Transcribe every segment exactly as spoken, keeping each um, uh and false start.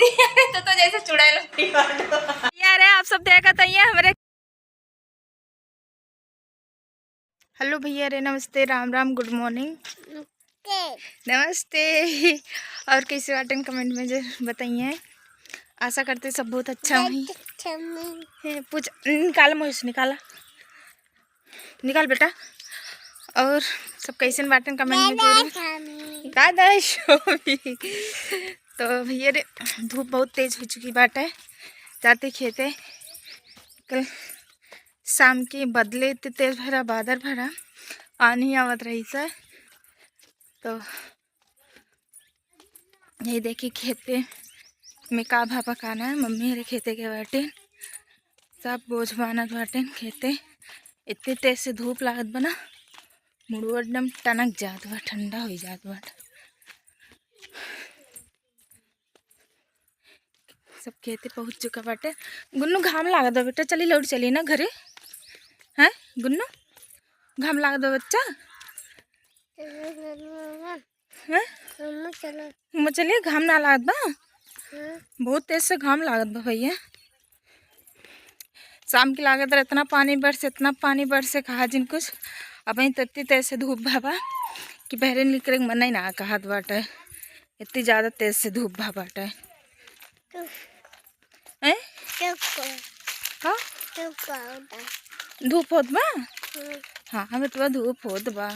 तो, तो जैसे चुड़ैल। यार, आप सब देखत हइया हमरे। हेलो भैया रे, नमस्ते, राम राम, गुड मॉर्निंग। नमस्ते। और कैसे बाटेन, कमेंट में जरूर बताइए। आशा करते सब बहुत अच्छा होई। अच्छा होई। हे, पूछ, निकाल मोहिश, निकाला, निकाल बेटा। और सब कैसन बाटेन, कमेंट में दादा जरूर। स्वामी। दादा स्वामी। तो भैया रे, धूप बहुत तेज हो चुकी बाटे, जाते खेते। कल शाम के बदले इतने तेज भरा, बादर भरा, आनी आवत रही सर। तो यही देखी खेते में का भा पकाना है, मम्मी हरे खेते के बाटे, सब बोझ बानत बाटे खेते। इतने तेज से धूप लागत बा ना, मुड़वा एकदम टनक जात बा, ठंडा हो जात बा। सब खेते पहुँच चुका बाटे। गुन्नू, घाम लागत बा बेटा, चली लौट चली ना घरे। हैं गुन्नू, घाम लागत बा बच्चा? हैं? मम्मा चलो। मम्मा चलिए, घाम ना लागत बा? हाँ। बहुत तेज से घाम लागत बा भैया। शाम के लागत रहे इतना पानी बरसे, इतना पानी बरसे, कहा जिन कुछ। अबहीं तो इतनी तेज से धूप भा बा कि बहरे निकरे के मन ही ना कहत बाटे, इतनी ज्यादा तेज से धूप भा बाटे। चुप। हैं? चुप करो। का? चुप करो तो। धूप होत बा? हम्म। हाँ, हमें तो धूप होत बा,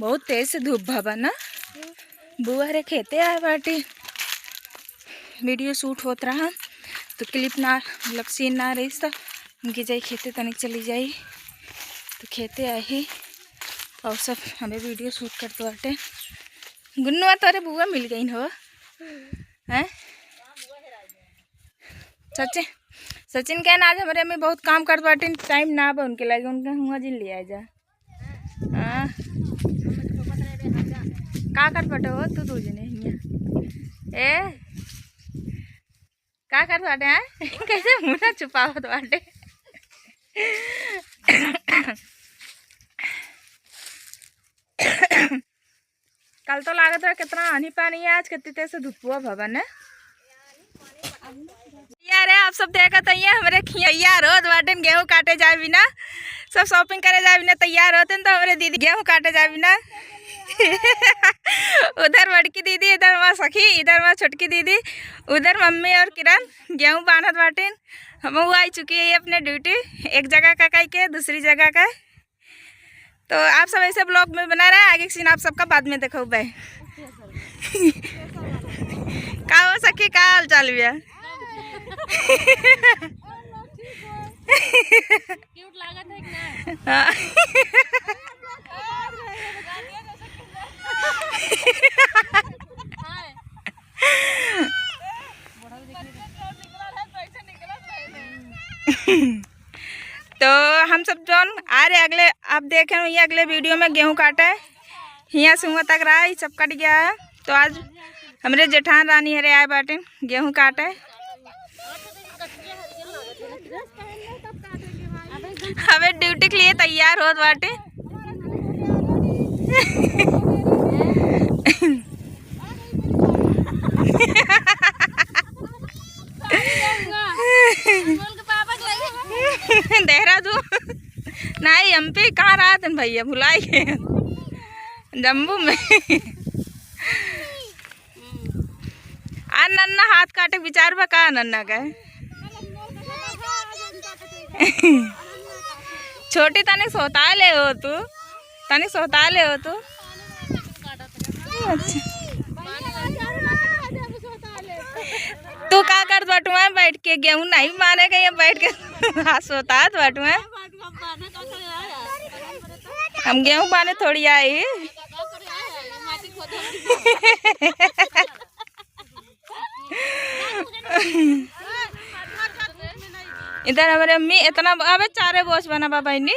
बहुत तेज से धूप भा बा ना। हम्म। बुआ रे खेते आए बाटी, वीडियो शूट होत रहा तो क्लिप ना, मतलब सीन ना रही, तो हमके जाई खेते, तनिक चली जाई। तो खेते आई और सब हमें वीडियो शूट करत बाटे। गुन्नुआ, तोरे बुआ मिल गई हो, हैं? सचिन, सचिन कहन आज हमरे अम्मी बहुत काम करत बाटिन, टाइम ना बा उनके लगे, उनके हुआ जिन ले आ जा। हाँ। का करत बाटे हो तू दो जने हियाँ? ए, का करत बाटे, हैं? कैसे मुँह ना छुपावत बाटे? कल तो लागत रहा कितना आनी पानी है, आज कितनी तेज से धुपुआ भवन है। यार, आप सब देखत हइया, हमरे खिया तैयार होत बाटेन गेहूं काटे जाए बिना, सब shopping करे जाए बिना तैयार होतेन, तो हमरे दीदी गेहूं काटे जाए बिना। उधर बड़की दीदी, इधर हमार सखी, इधर हमार छोटकी दीदी, उधर मम्मी और किरण गेहूं बांधत बाटेन। हमहू आई चुकी है अपने duty, एक जगह का कई के दूसरी जगह का। तो आप सब ऐसे vlog में बना रहे, आगे के scene आप सबका बाद में देखो। बाय। का हो सखी, का हाल चाल बिया? Cute लागत है कि ना? हाँ। तो हम सब जौन आ रहे अगले, आप देखे हुई अगले वीडियो में गेहूं काटे, हियाँ से हुआं तक रहा, ये सब कट गया है। तो आज हमरे जेठान रानी हरे आए बाटे गेहूं काटे, हमें duty के लिए तैयार होत बाटे। देहरादून नहीं, एमपी कहाँ रहत हैं भैया, भुलाई गए। जम्मू में। आ नन्ना हाथ काटे के विचार बा का नन्ना का? छोटी तनी सोता ले हो तू, तनी सोता ले हो तू। अच्छा। तू का करत बाटू हैं बैठ के? गेहूं नहीं माने के, ये बैठ के हाथ सोतात बाटू हैं। हम गेहूं बाने थोड़ी आई। इधर हमरे अम्मी इतना, अबे चारे बोझ बना बा बहिनी।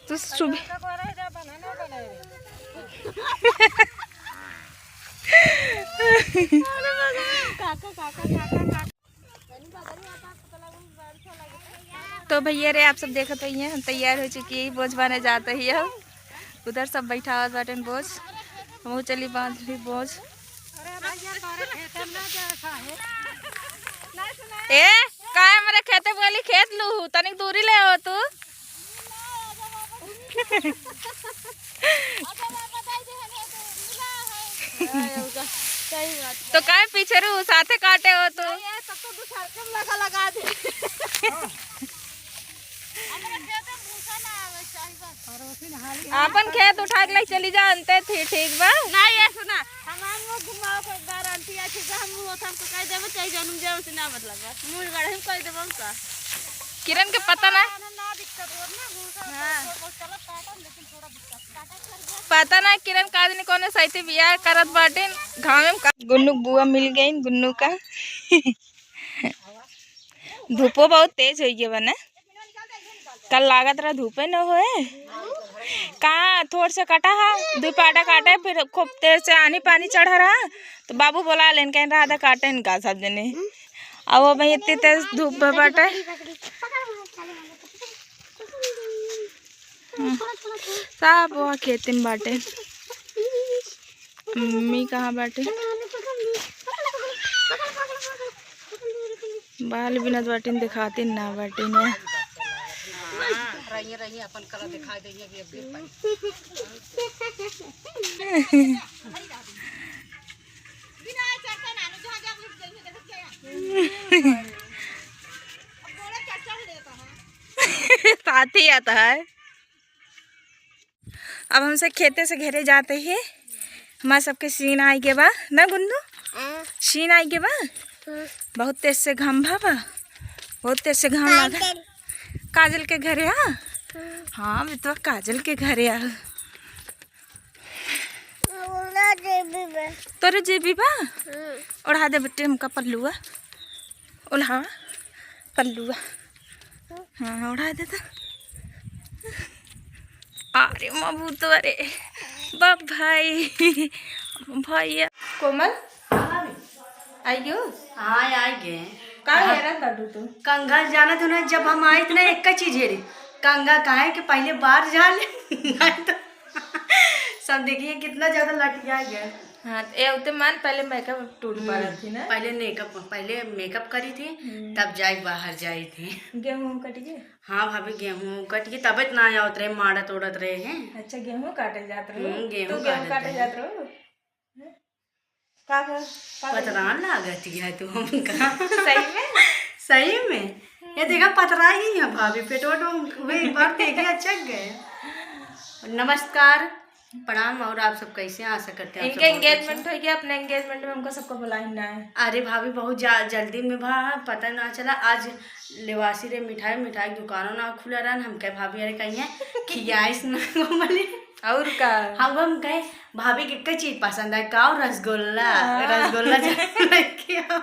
तू सुबह तो भैया रे, आप सब देखत हइया, हम तैयार हो चुकी है, बोझ बाने जात ही हम। उधर सब बैठावत बाटेन बोझ, हमहू चली बांध ली बोझ। ए, काय हमरे खेते बोली खेत लू, तनिक दूरी ले हो तू। तो काय पीछे रू, साथे काटे हो तू। आपन खेत उठा के ले चली जा, अंते थी, ठीक बा? ना, ये सुना, हमार मुंह घुमाओ, कोई गारंटी अच्छे से हम मुंह हम तो कह देबे, चाहे जन्म जाए, उसे ना मतलब बा। मुंह गढ़े हम कह देबे हम का। किरण के पता ना। ना दिक्कत हो ना, भूसा हाँ। तो चलत काटन, लेकिन थोड़ा दिक्कत। पता ना किरण का दिन कौने सैती बियाह करत बाटिन, घामे में का। गुन्नू बुआ मिल गई, गुन्नू का। धूपो बहुत तेज होइ गया बा ना। कल लागत रहा धूपे न होए। कहाँ थोड़ से कटा हा, दुइ पाटा काटे, फिर खूब तेज से आनी पानी चढ़ा रहा, तो बाबू बोला लेन, कहीं रहा था काटे इनका सब जने। अब वो भाई इतनी तेज धूप में बाटे। हम्म। सब वो खेती में बाटे। मम्मी कहाँ बाटे? बाल बिनत बाटिन, देखातिन ना बाटिन। हाँ, रहिए, रहिए, अपन कला दिखा देंगे अभी, अभी। साथी आता है। अब हमसे खेते से घरे जाते ही हमार सबके सीन आइ गे बा ना गुन्नू? हाँ। सीन आइ गे बा। हाँ। बहुत तेज से घाम भा बा, बहुत तेज से घाम लागा। काजल। काजल के घरे आ? हाँ। हाँ बेटवा, काजल के घरे आ। ओला जेबी बा। तोरे जेबी बा? हाँ। ओढ़ा दे बेटे हमका पल्लुआ, ओढ़ावा पल्लुआ। हाँ, ओढ़ा दे तो। अरे माँ भूत, अरे बाप भाई, भैया। कोमल, आई गयो? हाँ, आई गए। का हेरत बाटू तू? कंघा जाना तो ना, जब हम आए थे ना, एक का चीज हेरी, कंघा काहे कि पहले बाहर जा ले, नहीं तो सब देखिए कितना ज्यादा लटिया गया। हाँ, तो ए उते मान पहले मेकअप टूट हम्म, पड़ा थी ना? पहले मेकअप, पहले मेकअप करी थी, हम्म। तब जाए बाहर जाई थी। गेहूं कट गए? हाँ भाभी, गेहूं कट गए, तबे तो ना आवत रहे, मारत ओड़त रहे हैं। अच्छा, गेहूं काटे जात रहो? हम्म, गेहूं तू गेहूं काटे काटे रहे। जात रहो? हैं? का कर, का कर? पतरान लागत है तू हमका। सही में? सही में? ये देखा, पतरा ही है भाभी, पेट वोट वही भर देगी, अच्छा गए। नमस्कार, प्रणाम, और आप सब कैसे हैं? आशा करते हैं आप इनके सब बहुत engagement अच्छे हो गया, अपने engagement में हमको सबको बुलाए ना है। अरे भाभी, बहुत जा-, जल्दी में भा, पता ना चला। आज लेवासी रे मिठाई, मिठाई दुकानों ना खुला रहन, हम कहे भाभी अरे कहीं है, खियाइस ना को मले। और का? हम, हम कहे भाभी के कई चीज पसंद है, का रसगुल्ला, हाँ। रसगुल्ला जरूर लेके आओ।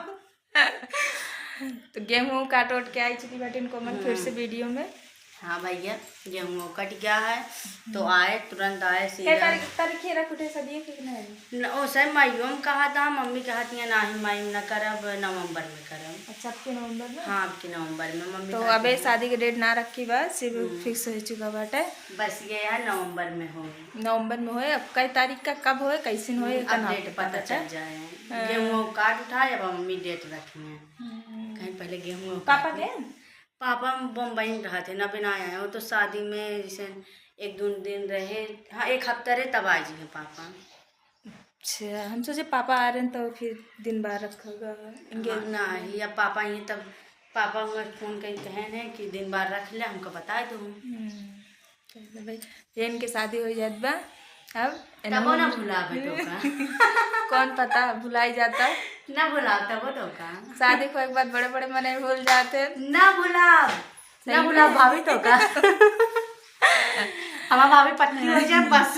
तो गेहूं काट ओट के आई चुकी बाटिन कोमल फिर से हम्म। वीडियो में। हाँ भैया, गेहूं कट गया है, तो हम्म। आए, तुरंत आए कै सीधा। तारीख, तारीख के रख उठे सदिये के नहीं? न, ओ सर, माइयो में कहा था, मम्मी कहा थी, "नाही माई, न करब, नवंबर में करब।" अच्छा, अब के नवंबर में? हाँ, अब के नवंबर में मम्मी तो कहा अबे थी। शादी के date ना रखी बा, सिर्फ हम्म। fix हो चुका बाटे। बस ये है, नवंबर में होए। नवंबर में होए, अब कई तारीख का कब होए, कैसन होए, हम्म, एका अब ना date पता पता चल चला। जाए। हाँ। गेहूं काट उठाए, अब मम्मी date रखी हैं। हम्म। कहीं पहले गेहूं पापा काट के? पापा बम्बई में रहत हैं, अबे ना आए हैं। वो तो शादी में जैसे एक दो दिन रहे, हाँ, एक हफ्ता रहे, तब आ जी हैं पापा। अच्छा, हम सोचे पापा आ रहे हैं तो फिर दिन बार रखोगा, हाँ, engagement ना, में। या पापा ये तब, पापा हुआ फोन कहीं कहे हैं कि दिन बार रख ले, हमको बता दो। हम्म, चलो भाई, ये इनके शादी हो जात बा, अब तबो ना भुलावे तो का। कौन पता भुलाई जाता। ना भुलाव तबो तो का। शादी को एक बार बड़े बड़े मने भूल जाते हैं। ना भुलाव, सही ना भुलाव में। भाभी तो का। हमार भाभी पतली हो जाए बस।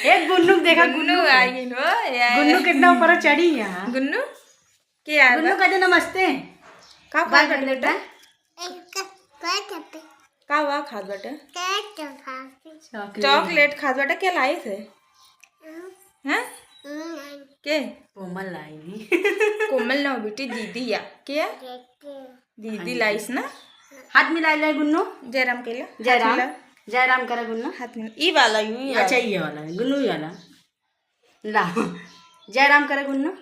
एक गुन्नू देखा, गुन्नू गुन्नू के। आ गई हो, या, गुन्नू या। कितना ऊपर चढ़ी यहाँ। गुन्नू? के यार गुन्नू बा? कह दे नमस्ते। का बाय खात कर बाटे बेटा? बेटा। एक, का करते? का हुआ खात बाटे? केक तो खाते। चॉकलेट। चॉकलेट खात बाटे, के लाइस है? हम्म। हैं? हम्म। के? कोमल लाई नी। कोमल ना बेटी, दीदी या। के या? केक। दीदी लाइस ना? हाथ मिला ले गुन्नू। जयराम के ले। जयराम। हाथ मिला। जयराम करे गुन्नू। हाथ मिला। ई वाला, यू, ई अच्छा, वाला। ये वाला है, गुन्नू, ये वाला। ला। जय राम करे गुन्नू,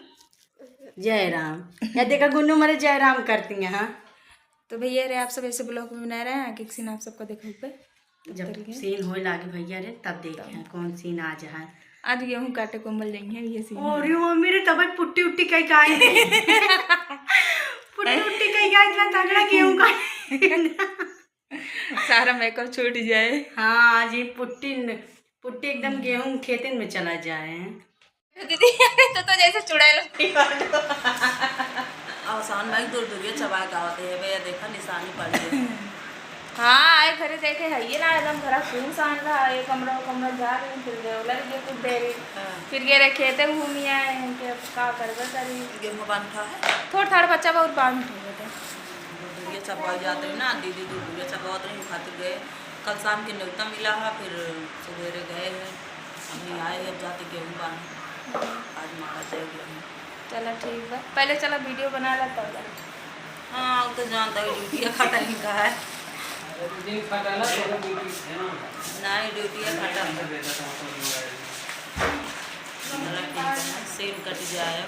जय राम। या देखा गुन्नू मरे जय राम करती हैं, हाँ। तो भैया रे, आप सब ऐसे vlog में बनाए रहे, आगे के scene आप सबका देखा पे। जब scene होए लागे भैया रे, तब देखे हैं कौन scene आज है। आज गेहूं काटे कोमल जाइए, ये scene है। अरे मम्मी रे, तब पुट्टी उट्टी कहीं का आई। पुट्टी उट्टी कहीं का इतना तगड़ा गेहूं का। सारा makeup छूट जाए। हाँ, आज ये पुट्टी न-, पुट्टी एकदम गेहूं खेतन में चला जाए। दीदी, तो, तो जैसे चुड़ैल उठी बाटो। आसान भाई, दूर दूरिया चबाए का होते हैं भैया, देखा निशानी पड़ गई। हाँ, आए घरे देखे है ये ना, एकदम घरा सुनसान रहा, ये कमरा, वो कमरा जा रही, फिर गए, उलर गए कुछ देरी, हाँ। फिर गए रहे खेते घूमी आए हैं कि अब का करबे करी। गेहूं बांधा है? थोड़ा थाड़ बच्चा बहुत बांध हो गए थे। दूर दूरिया चबाए जाते हैं ना, दीदी दूर दूरिया चबावत रही, खातिर गए। कल शाम के न्योता मिला है, फिर सवेरे गए हैं, अभी आए हैं, अब जाते गेहूं बांध, आज मारा जाए गेहूं। चला ठीक बा, पहले चला video बना ला तब। हाँ, वो तो जानता है, ड्यूटी खटा इनका है। नहीं, ड्यूटी खटा। चला ठीक है, scene कट जाए।